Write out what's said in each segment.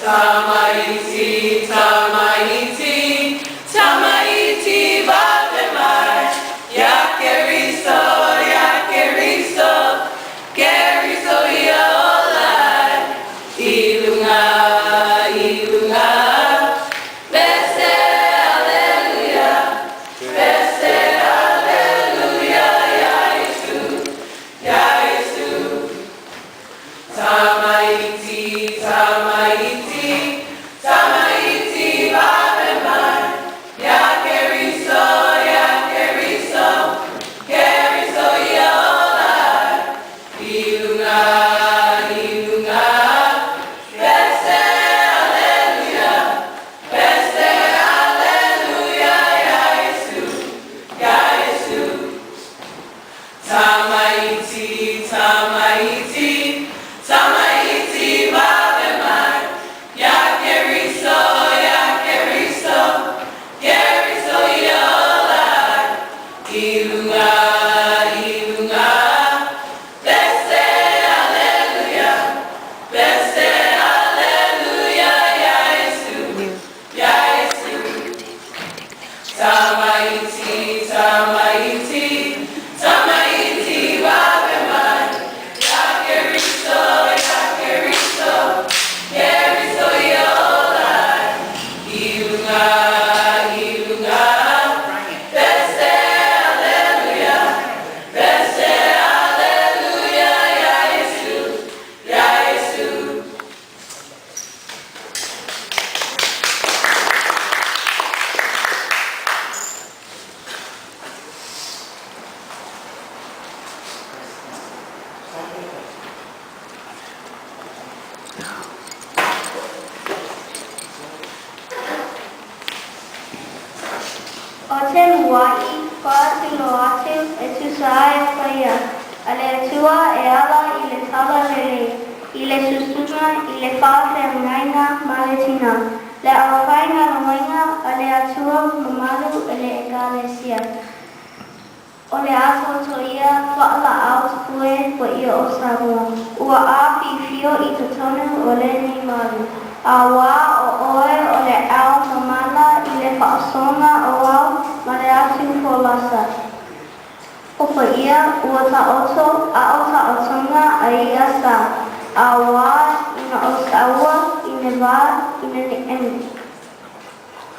Tamaiti, Tamaiti, Tamaiti vave mai, Ia Keriso, ia Keriso, Keriso ia ola ai, I luga, i luga, Pese Aleluia, Pese Aleluia, Ia Iesu, Ia Iesu. Tamaiti, Tamaiti, Tamaiti vave mai, Ia Keriso, ia Keriso, Keriso ia ola ai, I luga, i luga, Pese Aleluia, Pese Aleluia, Ia Iesu, Ia Iesu. Tamaiti, Tamaiti, Tamaiti vave mai, Ia Keriso, ia Keriso, Keriso ia ola ai, I luga, i luga, Pese Aleluia, Pese Aleluia, Ia Iesu, Ia Iesu. Tamaiti, Tamaiti, Tamaiti vave mai, Ia Keriso, ia Keriso, Keriso ia ola ai, I luga, i luga, Pese Aleluia, Pese Aleluia, Ia Iesu, Ia Iesu. O te muaʻi faaatino atu e tusa ai o paia a le Atua e ala i le Talalelei, i le susuga i le faafeagaiga ma le tina, le aufaigaluega a le Atua mamalu i le Ekalesia. O le atoatoia faalaau tapue paia o Samoa, ua afifio i totonu o lenei malu, auā o oe o le ao mamala i le faasoga o au ma le atu folasa. O paia ua taoto a o taotoga a ia sa, auā ina o saua i ne vā ina ne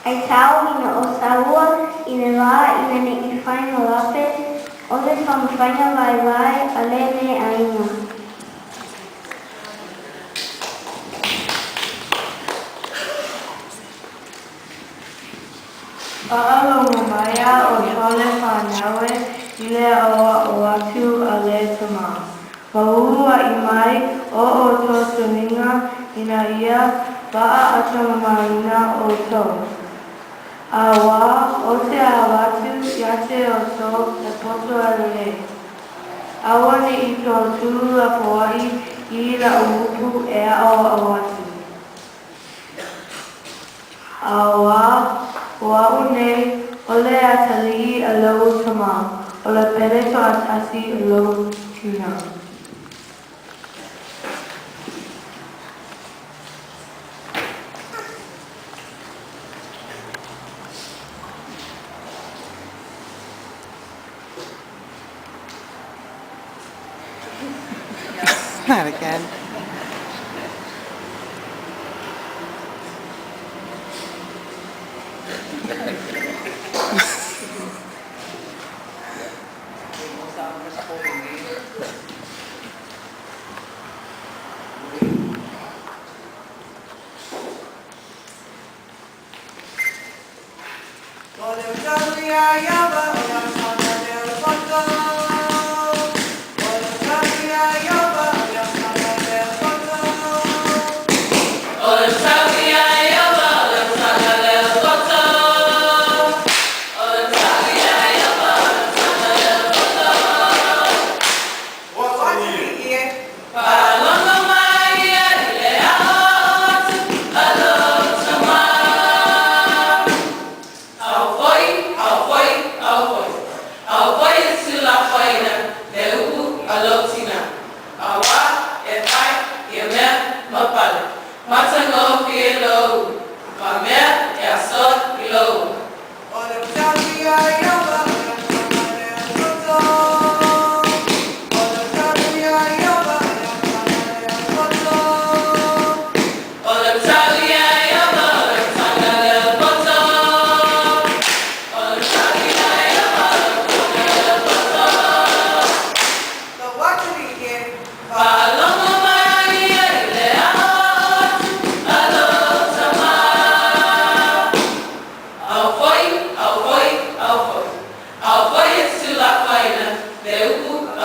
Ai tau ina o saua i le vā ina ne i whai malape o se taumafaiga vaivai a lenei aiga. Faalogo mai a o Hale whanau e i le aoao atu a le tama. Pau aʻi mai o ʻoutou toniga ina ia faaʻatamamaina ʻoutou. A ua o te avatu ia te ʻoutou e poto e lelei. Aua ne i tou tuulafoaʻi i laʻu upu e aʻoaʻo atu. A ua o aʻu nei o le atalii a lou tama, o le pele toatasi o lou tina. Not again.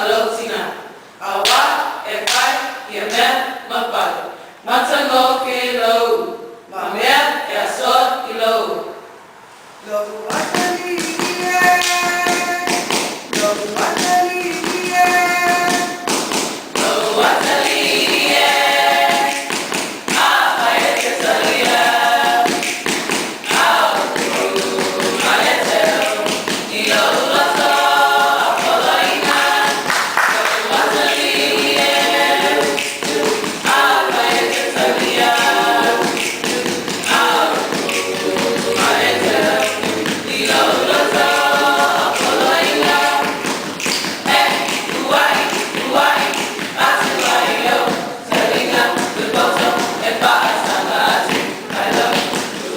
lou tinā, auā e fai ia mea ma pale. Matagofie lou ū, ma mea e asoa i lou ū. Lou atalii e, lou atalii e. Lou atalii e, afai e te talia, au i lou loto a poloina. Lou atalii e, afai e te talia, au i lou loto a poloina. E uai, uai, atu ai au, taliga le poto e faasaga atu ai lou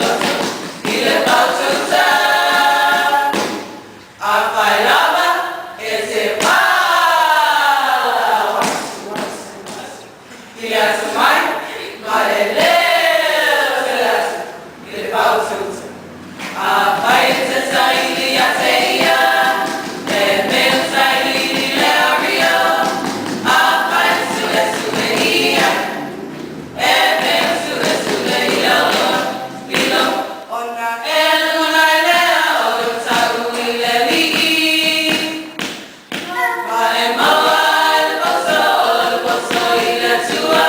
loto i le paututa. Afai lava e te valaau atu i le atamai ma le lē tele atu i le paututa. Afai e te saili ia te ia, e mea saili i le ario. Afai e suesue ia, e mea suesue i le oloa lilo. Ona E lagona ai lea o le matau i le alii, ma e maua ai le poto o le poto i le Atua.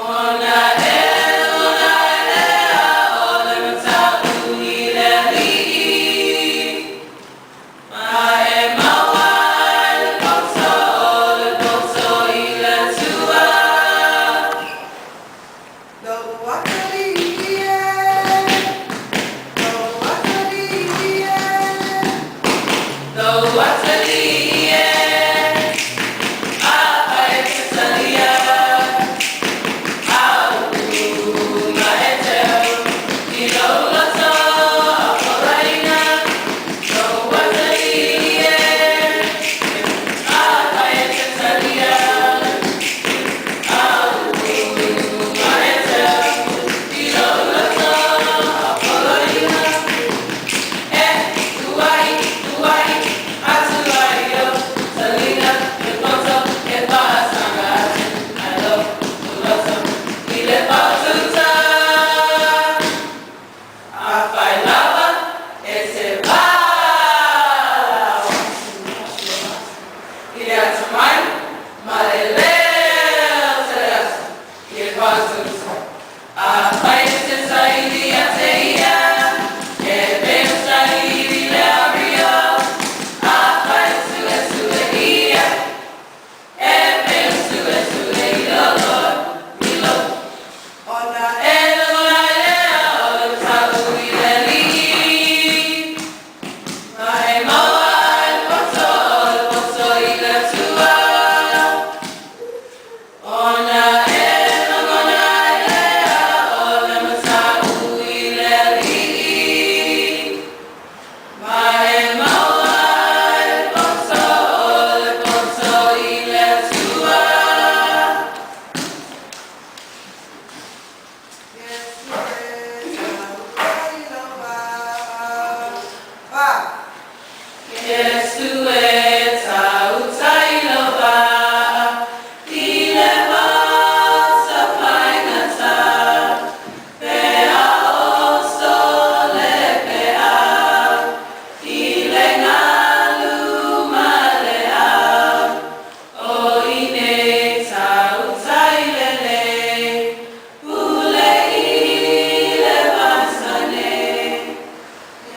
Ona e lagona ai lea o le matau i le alii, ma e maua ai le poto o le poto i le Atua. Lou atalii e, lou atalii e. Lou atalii e.